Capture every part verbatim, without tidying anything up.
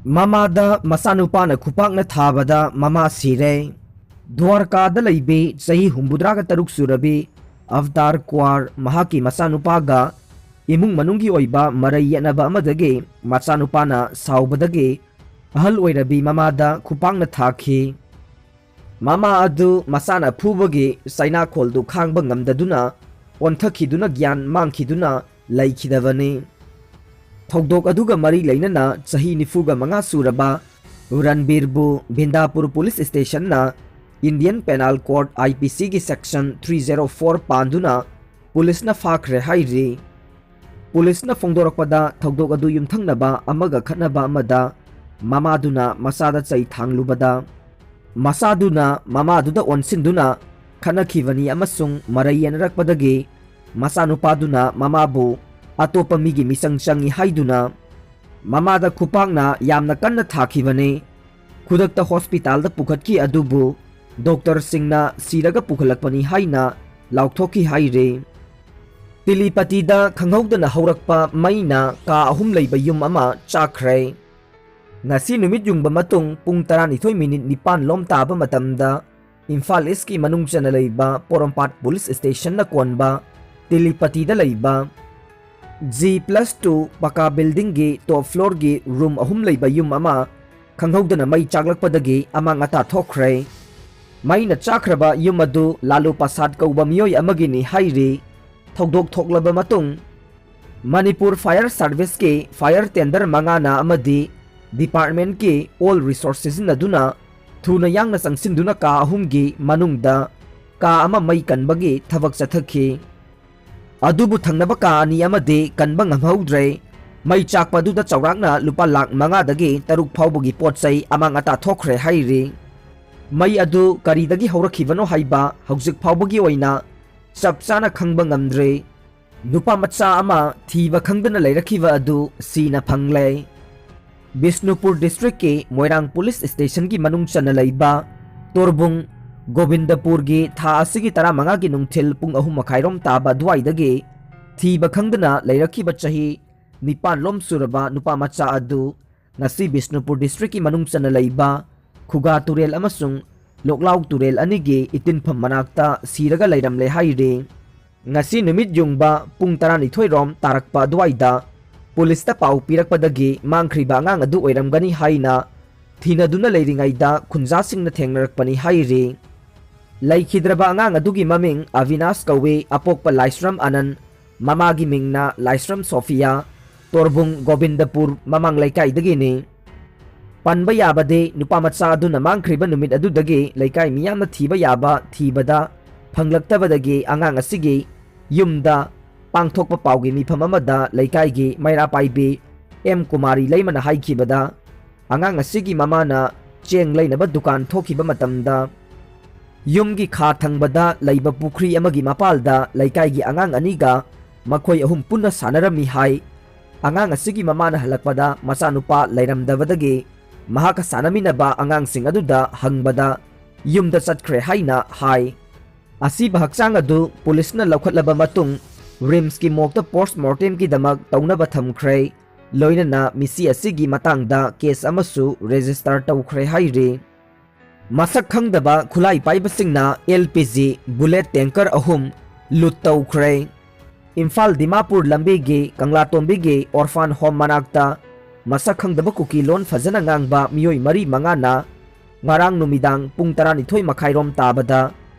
ꯃꯃꯥꯗ ꯃꯆꯥꯅꯨꯄꯥꯅ ꯈꯨꯄꯥꯛꯅ ꯊꯥꯕꯗ ꯃꯃꯥ ꯁꯤꯔꯦ꯫ ꯗ꯭ꯋꯥꯔꯀꯥꯗ ꯂꯩꯕꯤ ꯆꯍꯤ ꯍꯨꯝꯐꯨꯇꯔꯥꯒ ꯇꯔꯨꯛ ꯁꯨꯔꯕꯤ ꯑꯕꯇꯥꯔ ꯀ꯭ꯋꯥꯔ ꯃꯍꯥꯛꯀꯤ ꯃꯆꯥꯅꯨꯄꯥꯒ ꯏꯃꯨꯡ ꯃꯅꯨꯡꯒꯤ ꯑꯣꯏꯕ ꯃꯔꯩ ꯌꯦꯠꯅꯕ ꯑꯃꯗꯒꯤ ꯃꯆꯥꯅꯨꯄꯥꯅ ꯁꯥꯎꯕꯗꯒꯤ ꯑꯍꯜ ꯑꯣꯏꯔꯕꯤ ꯃꯃꯥꯗ ꯈꯨꯄꯥꯛꯅ ꯊꯥꯈꯤ꯫ ꯃꯃꯥ ꯑꯗꯨ ꯃꯆꯥꯅ ꯐꯨꯕꯒꯤ ꯆꯩꯅꯥꯈꯣꯜꯗꯨ ꯈꯥꯡꯕ ꯉꯝꯗꯗꯨꯅ ꯑꯣꯟꯊꯛꯈꯤꯗꯨꯅ ꯒ꯭ꯌꯥꯟ ꯃꯥꯡꯈꯤꯗꯨꯅ ꯂꯩꯈꯤꯗꯕꯅꯤ꯫ ꯊꯧꯗꯣꯛ ꯑꯗꯨꯒ ꯃꯔꯤ ꯂꯩꯅꯅ ꯆꯍꯤ ꯅꯤꯐꯨꯒ ꯃꯉꯥ ꯁꯨꯔꯕ ꯔꯟꯕꯤꯔꯕꯨ ꯚꯤꯟꯗꯥꯄꯨꯔ police ꯁ꯭ꯇꯦꯁꯟꯅ Indian Penal Code, I P C ꯒꯤ section three zero four ꯄꯥꯟꯗꯨꯅ ꯄꯨꯂꯤꯁꯅ ꯐꯥꯈ꯭ꯔꯦ ꯍꯥꯏꯔꯤ꯫ ꯄꯨꯂꯤꯁꯅ ꯐꯣꯡꯗꯣꯔꯛꯄꯗ, ꯊꯧꯗꯣꯛ ꯑꯗꯨ ꯌꯨꯝꯊꯪꯅꯕ ꯑꯃꯒ ꯈꯠꯅꯕ ꯑꯃꯗ ꯃꯃꯥꯗꯨꯅ ꯃꯆꯥꯗ ꯆꯩ ꯊꯥꯡꯂꯨꯕꯗ, ꯃꯆꯥꯗꯨꯅ ꯃꯃꯥꯗꯨꯗ ꯑꯣꯟꯁꯤꯟꯗꯨꯅ ꯈꯠꯅꯈꯤꯕꯅꯤ ꯑꯃꯁꯨꯡ ꯃꯔꯩ ꯌꯦꯟꯅꯔꯛꯄꯗꯒꯤ ꯃꯆꯥꯅꯨꯄꯥꯗꯨꯅ ꯃꯃꯥꯕꯨ ꯑꯇꯣꯞꯄ ꯃꯤꯒꯤ ꯃꯤꯆꯪ ꯆꯪꯏ ꯍꯥꯏꯗꯨꯅ ꯃꯃꯥꯗ ꯈꯨꯄꯥꯛꯅ ꯌꯥꯝꯅ ꯀꯟꯅ ꯊꯥꯈꯤꯕꯅꯤ꯫ ꯈꯨꯗꯛꯇ ꯍꯣꯁꯄꯤꯇꯥꯜꯗ ꯄꯨꯈꯠꯈꯤ ꯑꯗꯨꯕꯨ ꯗꯣꯛꯇꯔꯁꯤꯡꯅ ꯁꯤꯔꯒ ꯄꯨꯈꯠꯂꯛꯄꯅꯤ ꯍꯥꯏꯅ ꯂꯥꯎꯊꯣꯛꯈꯤ ꯍꯥꯏꯔꯤ꯫ ꯇꯤꯂꯤꯄꯇꯤꯗ ꯈꯪꯍꯧꯗꯅ ꯍꯧꯔꯛꯄ ꯃꯩꯅ ꯀꯥ ꯑꯍꯨꯝ ꯂꯩꯕ ꯌꯨꯝ ꯑꯃ ꯆꯥꯛꯈ꯭ꯔꯦ꯫ ꯉꯁꯤ ꯅꯨꯃꯤꯠ ꯌꯨꯡꯕ ꯃꯇꯨꯡ ꯄꯨꯡ ꯇꯔꯥꯅꯤꯊꯣꯏ ꯃꯤꯅꯤꯠ ꯅꯤꯄꯥꯟ ꯂꯣꯝ ꯇꯥꯕ ꯃꯇꯝꯗ ꯏꯝꯐꯥꯜ ꯏꯁꯀꯤ ꯃꯅꯨꯡ ꯆꯟꯅ ꯂꯩꯕ ꯄꯣꯔꯣꯝꯄꯥꯠ ꯄꯨꯂꯤꯁ ꯁ꯭ꯇꯦꯁꯟꯅ ꯀꯣꯟꯕ ꯇꯤꯂꯤꯄꯇꯤꯗ ꯂꯩꯕ G plus two ꯄꯀꯥ ꯕꯤꯜꯗꯤꯡꯒꯤ ꯇꯣꯞ ꯐ꯭ꯂꯣꯔꯒꯤ ꯔꯨꯝ ꯑꯍꯨꯝ ꯂꯩꯕ ꯌꯨꯝ ꯑꯃ ꯈꯪꯍꯧꯗꯅ ꯃꯩ ꯆꯥꯛꯂꯛꯄꯗꯒꯤ ꯑꯃꯥꯡ ꯑꯇꯥ ꯊꯣꯛꯈ꯭ꯔꯦ꯫ ꯃꯩꯅ ꯆꯥꯛꯈ꯭ꯔꯕ ꯌꯨꯝ ꯑꯗꯨ ꯂꯥꯂꯨ ꯄ꯭ꯔꯁꯥꯗ ꯀꯧꯕ ꯃꯤꯑꯣꯏ ꯑꯃꯒꯤꯅꯤ ꯍꯥꯏꯔꯤ꯫ ꯊꯧꯗꯣꯛ ꯊꯣꯛꯂꯕ ꯃꯇꯨꯡ ꯃꯅꯤꯄꯨꯔ ꯐꯥꯌꯔ ꯁꯥꯔꯚꯤꯁꯀꯤ ꯐꯥꯌꯔ ꯇꯦꯟꯗꯔ ꯃꯉꯥꯅ ꯑꯃꯗꯤ ꯗꯤꯄꯥꯔꯠꯃꯦꯟꯠꯀꯤ ꯑꯣꯜ ꯔꯤꯁꯣꯔꯁ ꯁꯤꯖꯤꯟꯅꯗꯨꯅ ꯊꯨꯅ ꯌꯥꯡꯅ ꯆꯪꯁꯤꯟꯗꯨꯅ ꯀꯥ ꯑꯍꯨꯝꯒꯤ ꯃꯅꯨꯡꯗ ꯀꯥ ꯑꯃ ꯃꯩ ꯀꯟꯕꯒꯤ ꯊꯕꯛ ꯆꯠꯊꯈꯤ꯫ ꯑꯗꯨꯕꯨ ꯊꯪꯅꯕ ꯀꯥ ꯑꯅꯤ ꯑꯃꯗꯤ ꯀꯟꯕ ꯉꯝꯍꯧꯗ꯭ꯔꯦ꯫ ꯃꯩ ꯆꯥꯛꯄ ꯑꯗꯨꯗ ꯆꯥꯎꯔꯥꯛꯅ ꯂꯨꯄꯥ ꯂꯥꯈ ꯃꯉꯥꯗꯒꯤ ꯇꯔꯨꯛ ꯐꯥꯎꯕꯒꯤ ꯄꯣꯠ ꯆꯩ ꯑꯃꯥꯡ ꯑꯇꯥ ꯊꯣꯛꯈ꯭ꯔꯦ ꯍꯥꯏꯔꯤ꯫ ꯃꯩ ꯑꯗꯨ ꯀꯔꯤꯗꯒꯤ ꯍꯧꯔꯛꯈꯤꯕꯅꯣ ꯍꯥꯏꯕ ꯍꯧꯖꯤꯛ ꯐꯥꯎꯕꯒꯤ ꯑꯣꯏꯅ ꯆꯞ ꯆꯥꯅ ꯈꯪꯕ ꯉꯝꯗ꯭ꯔꯤ꯫ ꯅꯨꯄꯥ ꯃꯆꯥ ꯑꯃ ꯊꯤꯕ ꯈꯪꯗꯅ ꯂꯩꯔꯛꯈꯤꯕ ꯑꯗꯨ ꯁꯤꯅ ꯐꯪꯂꯦ꯫ ꯕꯤꯁꯅꯨꯄꯨꯔ ꯗꯤꯁꯇ꯭ꯔꯤꯛꯀꯤ ꯃꯣꯏꯔꯥꯡ ꯄꯨꯂꯤꯁ ꯁ꯭ꯇꯦꯁꯟꯒꯤ ꯃꯅꯨꯡ ꯆꯟꯅ ꯂꯩꯕ ꯇꯣꯔꯕꯨꯡ ꯒꯣꯕꯤꯟꯗꯄꯨꯔꯒꯤ ꯊꯥ ꯑꯁꯤꯒꯤ ꯇꯔꯥꯃꯉꯥꯒꯤ ꯅꯨꯡꯊꯤꯜ ꯄꯨꯡ ꯑꯍꯨꯝ ꯃꯈꯥꯏꯔꯣꯝ ꯇꯥꯕ ꯑꯗꯨꯋꯥꯏꯗꯒꯤ ꯊꯤꯕ ꯈꯪꯗꯅ ꯂꯩꯔꯛꯈꯤꯕ ꯆꯍꯤ ꯅꯤꯄꯥꯟ ꯂꯣꯝ ꯁꯨꯔꯕ ꯅꯨꯄꯥ ꯃꯆꯥ ꯑꯗꯨ ꯉꯁꯤ ꯕꯤꯁꯅꯨꯄꯨꯔ ꯗꯤꯁꯇ꯭ꯔꯤꯛꯀꯤ ꯃꯅꯨꯡ ꯆꯟꯅ ꯂꯩꯕ ꯈꯨꯒꯥ ꯇꯨꯔꯦꯜ ꯑꯃꯁꯨꯡ ꯂꯣꯛꯂꯥꯎ ꯇꯨꯔꯦꯜ ꯑꯅꯤꯒꯤ ꯏꯇꯤꯟꯐꯝ ꯃꯅꯥꯛꯇ ꯁꯤꯔꯒ ꯂꯩꯔꯝꯂꯦ ꯍꯥꯏꯔꯤ꯫ ꯉꯁꯤ ꯅꯨꯃꯤꯠ ꯌꯨꯡꯕ ꯄꯨꯡ ꯇꯔꯥꯅꯤꯊꯣꯏ ꯔꯣꯝ ꯇꯥꯔꯛꯄ ꯑꯗꯨꯋꯥꯏꯗ ꯄꯨꯂꯤꯁꯇ ꯄꯥꯎ ꯄꯤꯔꯛꯄꯗꯒꯤ ꯃꯥꯡꯈ꯭ꯔꯤꯕ ꯑꯉꯥꯡ ꯑꯗꯨ ꯑꯣꯏꯔꯝꯒꯅꯤ ꯍꯥꯏꯅ ꯊꯤꯅꯗꯨꯅ ꯂꯩꯔꯤꯉꯩꯗ ꯈꯨꯟꯖꯥꯁꯤꯡꯅ ꯊꯦꯡꯅꯔꯛꯄꯅꯤ ꯍꯥꯏꯔꯤ꯫ ꯂꯩꯈꯤꯗ꯭ꯔꯕ ꯑꯉꯥꯡ ꯑꯗꯨꯒꯤ ꯃꯃꯤꯡ ꯑꯕꯤꯅꯥꯁ ꯀꯧꯏ, ꯑꯄꯣꯛꯄ ꯂꯥꯏꯁ꯭ꯔꯝ ꯑꯅꯟ, ꯃꯃꯥꯒꯤ ꯃꯤꯡꯅ ꯂꯥꯏꯁ꯭ꯔꯝ ꯁꯣꯐꯤꯌꯥ, ꯇꯣꯔꯕꯨꯡ ꯒꯣꯕꯤꯟꯗꯄꯨꯔ ꯃꯃꯥꯡ ꯂꯩꯀꯥꯏꯗꯒꯤꯅꯤ꯫ ꯄꯟꯕ ꯌꯥꯕꯗꯤ, ꯅꯨꯄꯥ ꯃꯆꯥ ꯑꯗꯨꯅ ꯃꯥꯡꯈ꯭ꯔꯤꯕ ꯅꯨꯃꯤꯠ ꯑꯗꯨꯗꯒꯤ ꯂꯩꯀꯥꯏ ꯃꯤꯌꯥꯝꯅ ꯊꯤꯕ ꯌꯥꯕ ꯊꯤꯕꯗ ꯐꯪꯂꯛꯇꯕꯗꯒꯤ ꯑꯉꯥꯡ ꯑꯁꯤꯒꯤ ꯌꯨꯝꯗ ꯄꯥꯡꯊꯣꯛꯄ ꯄꯥꯎꯒꯤ ꯃꯤꯐꯝ ꯑꯃꯗ ꯂꯩꯀꯥꯏꯒꯤ ꯃꯩꯔꯥ ꯄꯥꯏꯕꯤ ꯑꯦꯝ ꯀꯨꯃꯥꯔꯤ ꯂꯩꯃꯅ ꯍꯥꯏꯈꯤꯕꯗ, ꯑꯉꯥꯡ ꯑꯁꯤꯒꯤ ꯃꯃꯥꯅ ꯆꯦꯡ ꯂꯩꯅꯕ ꯗꯨꯀꯥꯟ ꯊꯣꯛꯈꯤꯕ ꯃꯇꯝꯗ, ꯌꯨꯝꯒꯤ ꯈꯥ ꯊꯪꯕꯗ ꯂꯩꯕ ꯄꯨꯈ꯭ꯔꯤ ꯑꯃꯒꯤ ꯃꯄꯥꯜꯗ ꯂꯩꯀꯥꯏꯒꯤ ꯑꯉꯥꯡ ꯑꯅꯤꯒ ꯃꯈꯣꯏ ꯑꯍꯨꯝ ꯄꯨꯟꯅ ꯁꯥꯟꯅꯔꯝꯃꯤ ꯍꯥꯏ꯫ ꯑꯉꯥꯡ ꯑꯁꯤꯒꯤ ꯃꯃꯥꯅ ꯍꯜꯂꯛꯄꯗ ꯃꯆꯥꯅꯨꯄꯥ ꯂꯩꯔꯝꯗꯕꯗꯒꯤ ꯃꯍꯥꯛꯀ ꯁꯥꯟꯅꯃꯤꯟꯅꯕ ꯑꯉꯥꯡꯁꯤꯡ ꯑꯗꯨꯗ ꯍꯪꯕꯗ ꯌꯨꯝꯗ ꯆꯠꯈ꯭ꯔꯦ ꯍꯥꯏꯅ ꯍꯥꯏ꯫ ꯑꯁꯤꯕ ꯍꯛꯆꯥꯡ ꯑꯗꯨ ꯄꯨꯂꯤꯁꯅ ꯂꯧꯈꯠꯂꯕ ꯃꯇꯨꯡ ꯔꯤꯝꯁꯀꯤ ꯃꯣꯔꯒꯇ ꯄꯣꯁ꯭ꯠꯃꯣꯔꯇꯦꯝꯒꯤꯗꯃꯛ ꯇꯧꯅꯕ ꯊꯝꯈ꯭ꯔꯦ꯫ ꯂꯣꯏꯅꯅ ꯃꯤꯁꯤ ꯑꯁꯤꯒꯤ ꯃꯇꯥꯡꯗ ꯀꯦꯁ ꯑꯃꯁꯨ ꯔꯦꯖꯤꯁꯇꯔ ꯇꯧꯈ꯭ꯔꯦ ꯍꯥꯏꯔꯤ꯫ ꯃꯁꯛ ꯈꯪꯗꯕ ꯈꯨꯠꯂꯥꯏ ꯄꯥꯏꯕꯁꯤꯡꯅ L P G bullet tanker ꯑꯍꯨꯝ ꯂꯨꯠ ꯇꯧꯈ꯭ꯔꯦ꯫ ꯏꯝꯐꯥꯜ ꯗꯤꯃꯥꯄꯨꯔ ꯂꯝꯕꯤꯒꯤ ꯀꯪꯂꯥꯇꯣꯝꯕꯤꯒꯤ ꯑꯣꯔꯐꯥꯟ ꯍꯣꯝ ꯃꯅꯥꯛꯇ ꯃꯁꯛ ꯈꯪꯗꯕ ꯀꯨꯀꯤ ꯂꯣꯟ ꯐꯖꯅ ꯉꯥꯡꯕ ꯃꯤꯑꯣꯏ ꯃꯔꯤ ꯃꯉꯥꯅ ꯉꯔꯥꯡ ꯅꯨꯃꯤꯗꯥꯡ ꯄꯨꯡ ꯇꯔꯥꯅꯤꯊꯣꯏ ꯃꯈꯥꯏꯔꯣꯝ ꯇꯥꯕꯗ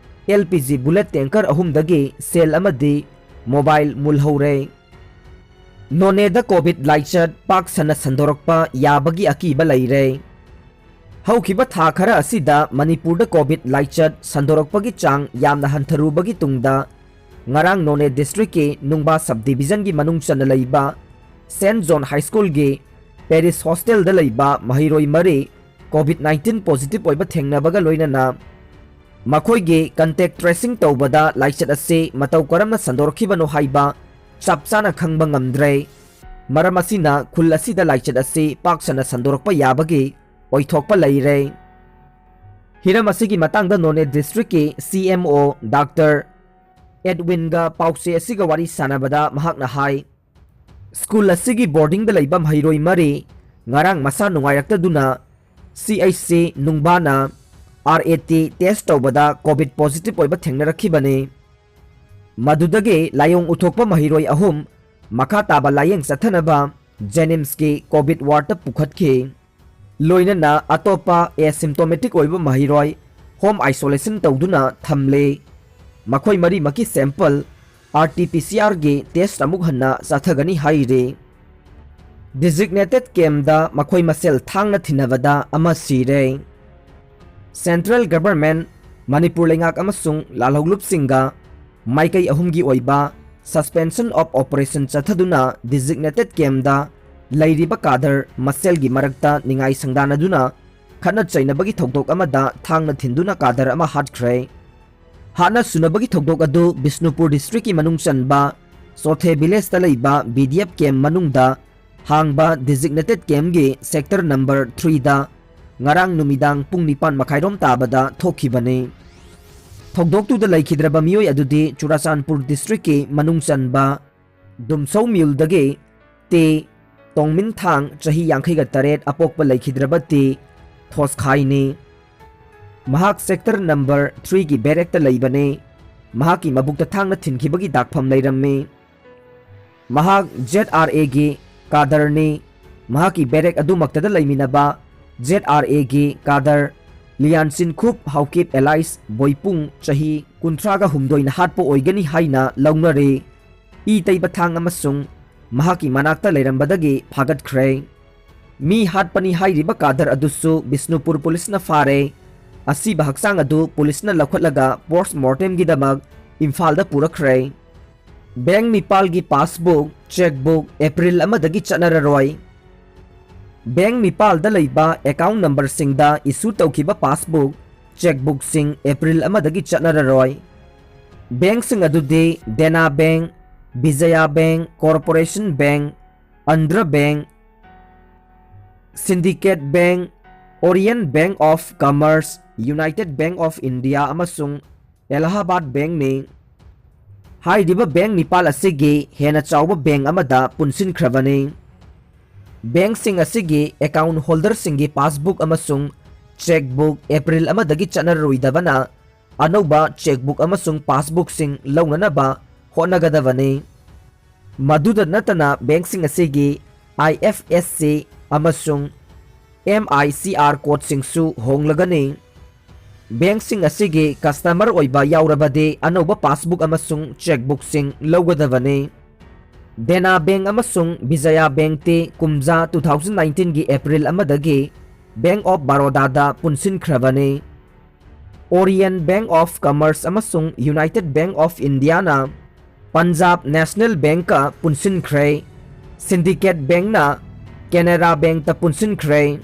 L P G bullet tanker ꯑꯍꯨꯝꯗꯒꯤ ꯁꯦꯜ ꯑꯃꯗꯤ ꯃꯣꯕꯥꯏꯜ ꯃꯨꯜꯍꯧꯔꯦ꯫ ꯅꯣꯅꯦꯗ ꯀꯣꯚꯤꯗ ꯂꯥꯏꯆꯠ ꯄꯥꯛ ꯁꯟꯅ ꯁꯟꯗꯣꯔꯛꯄ ꯌꯥꯕꯒꯤ ꯑꯀꯤꯕ ꯂꯩꯔꯦ꯫ ꯍꯧꯈꯤꯕ ꯊꯥ ꯈꯔ ꯑꯁꯤꯗ ꯃꯅꯤꯄꯨꯔꯗ ꯀꯣꯚꯤꯗ ꯂꯥꯏꯆꯠ ꯁꯟꯗꯣꯔꯛꯄꯒꯤ ꯆꯥꯡ ꯌꯥꯝꯅ ꯍꯟꯊꯔꯨꯕꯒꯤ ꯇꯨꯡꯗ, ꯉꯔꯥꯡ ꯅꯣꯅꯦ ꯗꯤꯁꯇ꯭ꯔꯤꯛꯀꯤ ꯅꯨꯡꯕꯥ ꯁꯕ ꯗꯤꯕꯤꯖꯟꯒꯤ ꯃꯅꯨꯡ ꯆꯟꯅ ꯂꯩꯕ ꯁꯦꯟꯠ ꯖꯣꯟ ꯍꯥꯏ ꯁ꯭ꯀꯨꯜꯒꯤ ꯄꯦꯔꯤꯁ ꯍꯣꯁꯇꯦꯜꯗ ꯂꯩꯕ ꯃꯍꯩꯔꯣꯏ ꯃꯔꯤ ꯀꯣꯚꯤꯗ ꯅꯥꯏꯟꯇꯤꯟ ꯄꯣꯖꯤꯇꯤꯚ ꯑꯣꯏꯕ ꯊꯦꯡꯅꯕꯒ ꯂꯣꯏꯅꯅ ꯃꯈꯣꯏꯒꯤ ꯀꯟꯇꯦꯛ ꯇ꯭ꯔꯦꯁꯤꯡ ꯇꯧꯕꯗ ꯂꯥꯏꯆꯠ ꯑꯁꯤ ꯃꯇꯧ ꯀꯔꯝꯅ ꯁꯟꯗꯣꯔꯛꯈꯤꯕꯅꯣ ꯍꯥꯏꯕ ꯆꯞ ꯆꯥꯅ ꯈꯪꯕ ꯉꯝꯗ꯭ꯔꯦ꯫ ꯃꯔꯝ ꯑꯁꯤꯅ ꯈꯨꯜ ꯑꯁꯤꯗ ꯂꯥꯏꯆꯠ ꯑꯁꯤ ꯄꯥꯛ ꯁꯟꯅ ꯁꯟꯗꯣꯔꯛꯄ ꯌꯥꯕꯒꯤ ꯑꯣꯏꯊꯣꯛꯄ ꯂꯩꯔꯦ꯫ ꯍꯤꯔꯝ ꯑꯁꯤꯒꯤ ꯃꯇꯥꯡꯗ ꯅꯣꯅꯦ ꯗꯤꯁꯇ꯭ꯔꯤꯛꯀꯤ ꯁꯤ ꯑꯦꯝ ꯑꯣ ꯗꯥꯛꯇꯔ ꯑꯦꯗꯋꯤꯟꯒ ꯄꯥꯎꯆꯦ ꯑꯁꯤꯒ ꯋꯥꯔꯤ ꯁꯥꯟꯅꯕꯗ ꯃꯍꯥꯛꯅ ꯍꯥꯏ, ꯁ꯭ꯀꯨꯜ ꯑꯁꯤꯒꯤ ꯕꯣꯔꯗꯤꯡꯗ ꯂꯩꯕ ꯃꯍꯩꯔꯣꯏ ꯃꯔꯤ ꯉꯔꯥꯡ ꯃꯁꯥ ꯅꯨꯡꯉꯥꯏꯔꯛꯇꯗꯨꯅ ꯁꯤ ꯑꯩꯆ ꯁꯤ ꯅꯨꯡꯕꯥꯅ ꯑꯥꯔ ꯑꯦ ꯇꯤ ꯇꯦꯁ ꯇꯧꯕꯗ ꯀꯣꯚꯤꯗ ꯄꯣꯖꯤꯇꯤꯚ ꯑꯣꯏꯕ ꯊꯦꯡꯅꯔꯛꯈꯤꯕꯅꯤ꯫ ꯃꯗꯨꯗꯒꯤ ꯂꯥꯏꯑꯣꯡ ꯎꯠꯊꯣꯛꯄ ꯃꯍꯩꯔꯣꯏ ꯑꯍꯨꯝ ꯃꯈꯥ ꯇꯥꯕ ꯂꯥꯏꯌꯦꯡ ꯆꯠꯊꯅꯕ ꯖꯦꯅꯤꯝꯁꯀꯤ ꯀꯣꯚꯤꯗ ꯋꯥꯔꯗꯇ ꯄꯨꯈꯠꯈꯤ꯫ ꯂꯣꯏꯅꯅ ꯑꯇꯣꯞꯄ ꯑꯦꯁꯤꯝꯇꯣꯃꯦꯇꯤꯛ ꯑꯣꯏꯕ ꯃꯍꯩꯔꯣꯏ ꯍꯣꯝ ꯑꯥꯏꯁꯣꯂꯦꯁꯟ ꯇꯧꯗꯨꯅ ꯊꯝꯂꯦ꯫ ꯃꯈꯣꯏ ꯃꯔꯤꯃꯛꯀꯤ ꯁꯦꯝꯄꯜ ꯑꯥꯔ ꯇꯤ ꯄꯤ ꯁꯤ ꯑꯥꯔꯒꯤ ꯇꯦꯁ ꯑꯃꯨꯛ ꯍꯟꯅ ꯆꯠꯊꯒꯅꯤ ꯍꯥꯏꯔꯤ꯫ ꯗꯤꯖꯤꯒꯅꯦꯇꯦꯗ ꯀꯦꯝꯗ ꯃꯈꯣꯏ ꯃꯁꯦꯜ ꯊꯥꯡꯅ ꯊꯤꯟꯅꯕꯗ ꯑꯃ ꯁꯤꯔꯦ꯫ ꯁꯦꯟꯇ꯭ꯔꯦꯜ ꯒꯚꯔꯟꯃꯦꯟꯠ, ꯃꯅꯤꯄꯨꯔ ꯂꯩꯉꯥꯛ ꯑꯃꯁꯨꯡ ꯂꯥꯜꯍꯧꯂꯨꯞꯁꯤꯡꯒ ꯃꯥꯏꯀꯩ ꯑꯍꯨꯝꯒꯤ ꯑꯣꯏꯕ suspension of operation ꯆꯠꯊꯗꯨꯅ ꯗꯤꯖꯤꯒꯅꯦꯇꯦꯗ ꯀꯦꯝꯗ ꯂꯩꯔꯤꯕ ꯀꯥꯗꯔ ꯃꯁꯦꯜꯒꯤ ꯃꯔꯛꯇ ꯅꯤꯡꯉꯥꯏ ꯁꯪꯗꯥꯅꯗꯨꯅ ꯈꯠꯅ ꯆꯩꯅꯕꯒꯤ ꯊꯧꯗꯣꯛ ꯑꯃꯗ ꯊꯥꯡꯅ ꯊꯤꯟꯗꯨꯅ ꯀꯥꯗꯔ ꯑꯃ ꯍꯥꯠꯈ꯭ꯔꯦ꯫ ꯍꯥꯠꯅ ꯁꯨꯅꯕꯒꯤ ꯊꯧꯗꯣꯛ ꯑꯗꯨ ꯕꯤꯁꯅꯨꯄꯨꯔ ꯗꯤꯁꯇ꯭ꯔꯤꯛꯀꯤ ꯃꯅꯨꯡ ꯆꯟꯕ ꯁꯣꯊꯦ ꯚꯤꯂꯦꯖꯇ ꯂꯩꯕ ꯚꯤ ꯗꯤ ꯑꯦꯐ ꯀꯦꯝ ꯃꯅꯨꯡꯗ ꯍꯥꯡꯕ ꯗꯤꯖꯤꯒꯅꯦꯇꯦꯗ ꯀꯦꯝꯒꯤ ꯁꯦꯛꯇꯔ ꯅꯝꯕꯔ ꯊ꯭ꯔꯤꯗ ꯉꯔꯥꯡ ꯅꯨꯃꯤꯗꯥꯡ ꯄꯨꯡ ꯅꯤꯄꯥꯟ ꯃꯈꯥꯏꯔꯣꯝ ꯇꯥꯕꯗ ꯊꯣꯛꯈꯤꯕꯅꯤ꯫ ꯊꯧꯗꯣꯛꯇꯨꯗ ꯂꯩꯈꯤꯗ꯭ꯔꯕ ꯃꯤꯑꯣꯏ ꯑꯗꯨꯗꯤ ꯆꯨꯔꯥꯆꯥꯟꯄꯨꯔ ꯗꯤꯁꯇ꯭ꯔꯤꯛꯀꯤ ꯃꯅꯨꯡ ꯆꯟꯕ ꯗꯨꯝꯁꯧ ꯃ꯭ꯌꯨꯜꯗꯒꯤ ꯇꯦ ꯇꯣꯡꯃꯤꯟꯊꯥꯡ, ꯆꯍꯤ ꯌꯥꯡꯈꯩꯒ ꯇꯔꯦꯠ, ꯑꯄꯣꯛꯄ ꯂꯩꯈꯤꯗ꯭ꯔꯕ ꯇꯦ ꯊꯣꯁꯈꯥꯏꯅꯤ꯫ ꯃꯍꯥꯛ ꯁꯦꯛꯇꯔ ꯅꯝꯕꯔ ꯊ꯭ꯔꯤꯒꯤ ꯕꯦꯔꯦꯛꯇ ꯂꯩꯕꯅꯤ꯫ ꯃꯍꯥꯛꯀꯤ ꯃꯕꯨꯛꯇ ꯊꯥꯡꯅ ꯊꯤꯟꯈꯤꯕꯒꯤ ꯗꯥꯛꯐꯝ ꯂꯩꯔꯝꯃꯤ꯫ ꯃꯍꯥꯛ ꯖꯦꯗ ꯑꯥꯔ ꯑꯦꯒꯤ ꯀꯥꯗꯔꯅꯤ꯫ ꯃꯍꯥꯛꯀꯤ ꯕꯦꯔꯦꯛ ꯑꯗꯨꯃꯛꯇꯗ ꯂꯩꯃꯤꯟꯅꯕ ꯖꯦꯗ ꯑꯥꯔ ꯑꯦꯒꯤ ꯀꯥꯗꯔ ꯂꯤꯌꯥꯟꯁꯤꯟꯈꯨꯞ ꯍꯥꯎꯀꯤꯞ ꯑꯦꯂꯥꯏꯁ ꯕꯣꯏꯄꯨꯡ, ꯆꯍꯤ ꯀꯨꯟꯊ꯭ꯔꯥꯒ ꯍꯨꯝꯗꯣꯏꯅ ꯍꯥꯠꯄ ꯑꯣꯏꯒꯅꯤ ꯍꯥꯏꯅ ꯂꯧꯅꯔꯤ꯫ ꯏ ꯇꯩꯕ ꯊꯥꯡ ꯑꯃꯁꯨꯡ ꯃꯍꯥꯛꯀꯤ ꯃꯅꯥꯛꯇ ꯂꯩꯔꯝꯕꯗꯒꯤ ꯐꯥꯒꯠꯈ꯭ꯔꯦ꯫ ꯃꯤ ꯍꯥꯠꯄꯅꯤ ꯍꯥꯏꯔꯤꯕ ꯀꯥꯗꯔ ꯑꯗꯨꯁꯨ ꯕꯤꯁꯅꯨꯄꯨꯔ ꯄꯨꯂꯤꯁꯅ ꯐꯥꯔꯦ꯫ ꯑꯁꯤꯕ ꯍꯛꯆꯥꯡ ꯑꯗꯨ ꯄꯨꯂꯤꯁꯅ ꯂꯧꯈꯠꯂꯒ ꯄꯣꯁꯃꯣꯔꯇꯦꯝꯒꯤꯗꯃꯛ ꯏꯝꯐꯥꯜꯗ ꯄꯨꯔꯛꯈ꯭ꯔꯦ꯫ ꯕꯦꯡꯛ ꯅꯤꯄꯥꯜꯒꯤ ꯄꯥꯁꯕꯨꯛ, ꯆꯦꯛꯕꯨꯛ ꯑꯦꯄ꯭ꯔꯤꯜ ꯑꯃꯗꯒꯤ ꯆꯠꯅꯔꯔꯣꯏ꯫ ꯕꯦꯡꯛ ꯅꯤꯄꯥꯜꯗ ꯂꯩꯕ ꯑꯦꯀꯥꯎꯟꯠ ꯅꯝꯕꯔꯁꯤꯡꯗ ꯏꯁꯨ ꯇꯧꯈꯤꯕ ꯄꯥꯁꯕꯨꯛ, ꯆꯦꯛꯕꯨꯛꯁꯤꯡ ꯑꯦꯄ꯭ꯔꯤꯜ ꯑꯃꯗꯒꯤ ꯆꯠꯅꯔꯔꯣꯏ꯫ ꯕꯦꯡꯛꯁꯤꯡ ꯑꯗꯨꯗꯤ Dena bank, Vijaya bank, corporation bank, Andhra bank, syndicate bank, orient bank of commerce, united bank of India ꯑꯃꯁꯨꯡ ꯑꯦꯂꯥꯍꯥꯕꯥꯗ ꯕꯦꯡꯛꯅꯤ꯫ ꯍꯥꯏꯔꯤꯕ ꯕꯦꯡꯛ ꯅꯤꯄꯥꯜ ꯑꯁꯤꯒꯤ ꯍꯦꯟꯅ ꯆꯥꯎꯕ ꯕꯦꯡꯛ ꯑꯃꯗ ꯄꯨꯟꯁꯤꯟꯈ꯭ꯔꯕꯅꯤ꯫ ꯕꯦꯡꯁꯤꯡ ꯑꯁꯤꯒꯤ ꯑꯦꯀꯥꯎꯟ ꯍꯣꯜꯗꯔꯁꯤꯡꯒꯤ ꯄꯥꯁꯕꯨꯛ ꯑꯃꯁꯨꯡ ꯆꯦꯛꯕꯨꯛ ꯑꯦꯄ꯭ꯔꯤꯜ ꯑꯃꯗꯒꯤ ꯆꯠꯅꯔꯣꯏꯗꯕꯅ ꯑꯅꯧꯕ ꯆꯦꯛꯕꯨꯛ ꯑꯃꯁꯨꯡ ꯄꯥꯁꯕꯨꯛꯁꯤꯡ ꯂꯧꯅꯅꯕ ꯍꯣꯠꯅꯒꯗꯕꯅꯤ꯫ ꯃꯗꯨꯗ ꯅꯠꯇꯅ ꯕꯦꯡꯁꯤꯡ ꯑꯁꯤꯒꯤ IFSC ꯑꯃꯁꯨꯡ MICR ꯀꯣꯗꯁꯤꯡꯁꯨ ꯍꯣꯡꯂꯒꯅꯤ꯫ ꯕꯦꯡꯁꯤꯡ ꯑꯁꯤꯒꯤ ꯀꯁꯇꯃꯔ ꯑꯣꯏꯕ ꯌꯥꯎꯔꯕꯗꯤ ꯑꯅꯧꯕ ꯄꯥꯁꯕꯨꯛ ꯑꯃꯁꯨꯡ ꯆꯦꯛꯕꯨꯛꯁꯤꯡ ꯂꯧꯒꯗꯕꯅꯤ꯫ ꯗꯦꯅꯥ ꯕꯦꯡ ꯑꯃꯁꯨꯡ ꯕꯤꯖꯌꯥ ꯕꯦꯡꯇꯤ ꯀꯨꯝꯖꯥ two thousand nineteenꯒꯤ ꯑꯦꯄ꯭ꯔꯤꯜ ꯑꯃꯗꯒꯤ Bank of Barodaꯗ ꯄꯨꯟꯁꯤꯟꯈ꯭ꯔꯕꯅꯤ꯫ Orient Bank of Commerce ꯑꯃꯁꯨꯡ United Bank of Indiaꯅ ꯄꯟꯖꯥꯕ ꯅꯦꯁꯅꯦꯜ ꯕꯦꯡꯀ ꯄꯨꯟꯁꯤꯟꯈ꯭ꯔꯦ꯫ Syndicate Bankꯅ Canara Bankꯇ ꯄꯨꯟꯁꯤꯟꯈ꯭ꯔꯦ꯫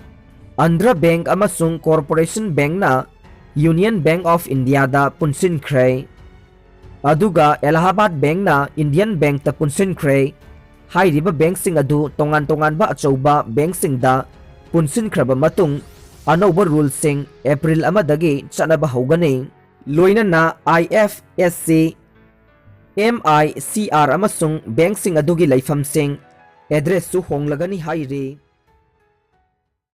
Andhra Bank ꯑꯃꯁꯨꯡ Corporation Bankꯅ Union Bank of Indiaꯗ ꯄꯨꯟꯁꯤꯟꯈ꯭ꯔꯦ꯫ ꯑꯗꯨꯒ Allahabad Bankꯅ Indian Bankꯇ ꯄꯨꯟꯁꯤꯟꯈ꯭ꯔꯦ꯫ ꯍꯥꯏꯔꯤꯕ ꯕꯦꯡꯁꯤꯡ ꯑꯗꯨ ꯇꯣꯉꯥꯟ ꯇꯣꯉꯥꯟꯕ ꯑꯆꯧꯕ ꯕꯦꯡꯁꯤꯡꯗ ꯄꯨꯟꯁꯤꯟꯈ꯭ꯔꯕ ꯃꯇꯨꯡ, ꯑꯅꯧꯕ ꯔꯨꯜꯁꯤꯡ ꯑꯦꯄ꯭ꯔꯤꯜ ꯑꯃꯗꯒꯤ ꯆꯠꯅꯕ ꯍꯧꯒꯅꯤ꯫ ꯂꯣꯏꯅꯅ IFSC, MICR ꯑꯃꯁꯨꯡ ꯕꯦꯡꯁꯤꯡ ꯑꯗꯨꯒꯤ ꯂꯩꯐꯝꯁꯤꯡ, ꯑꯦꯗ꯭ꯔꯦꯁꯁꯨ ꯍꯣꯡꯂꯒꯅꯤ ꯍꯥꯏꯔꯤ꯫